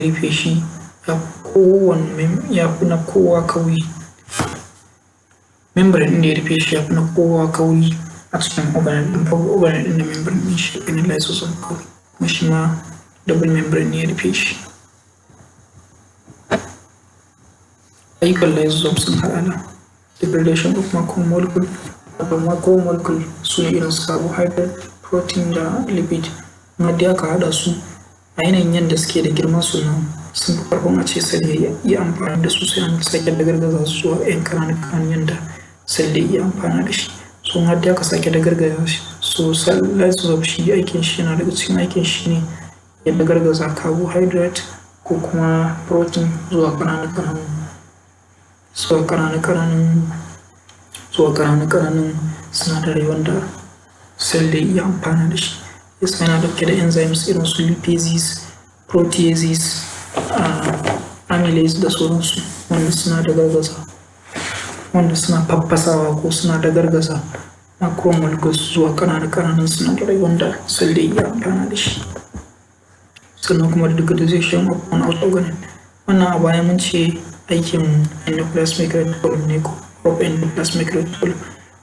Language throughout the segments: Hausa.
Rufe shi ya kowanne ya fi na kowa kauri. Membrane ɗin da ya rufe shi ya fi na kowa kauri a cikin organelle ɗin. Babu organelle ɗin da membrane ɗin shi ya fi na lysosome kauri, kuma shi ma double membrane ne ya rufe shi. Ayyukan lysosome sun haɗa da degradation of macromolecule. Wato macromolecule su ne irin su carbohydrate, protein da lipid. In dai aka haɗa su a yanayin yadda suke da girman su nan, sun fi ƙarfin a ce cell ya iya amfani da su, sai an sake dagargaza su zuwa 'yan ƙananan ƙananan yanda cell zai iya amfana da shi. So in har dai aka sake dagargaza shi, so cell lysosome shi aikin shi, yana daga cikin aikin shi ne ya dagargaza carbohydrate ko kuma protein zuwa ƙananan ƙananan sinadarai wanda cell zai iya amfana da shi. Yasa yana ɗauke da enzymes irin su lipases, proteases, amylase da sauransu, wanda suna dagargaza, wanda suna faffasawa ko suna dagargaza macromolecules zuwa ƙananan ƙananan sinadarai wanda cell zai iya amfana da shi. Sannan kuma degradation of one outer organelle. Wannan a baya mun ce aikin endoplasmic reticulum ne ko rough endoplasmic reticulum.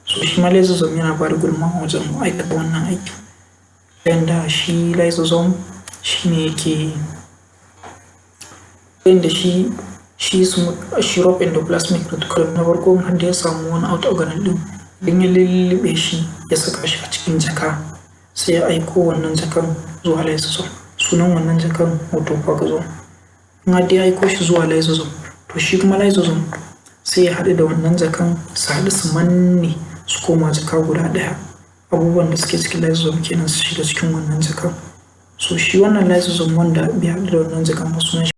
So shi ma lysosome yana ba da gudunmawa wajen aikata wannan aikin. Yanda shi lysosome shi ne yake, yanda shi rough endoplasmic reticulum na farko, har da ya samu wani outer organelle ɗin, idan ya lulluɓe shi, ya saka shi a cikin jaka, sai ya aiko wannan jakan zuwa lysosome. Sunan wannan jakan autophagosome. In har dai ya aiko shi zuwa lysosome, to shi kuma lysosome sai ya haɗu da wannan jakan, su haɗu su manne su koma jaka guda ɗaya. Abubuwan da suke cikin lysosome kenan su shiga cikin wannan jakan. So shi wannan lysosome wanda bai haɗu da wannan jakan ba, sunan shi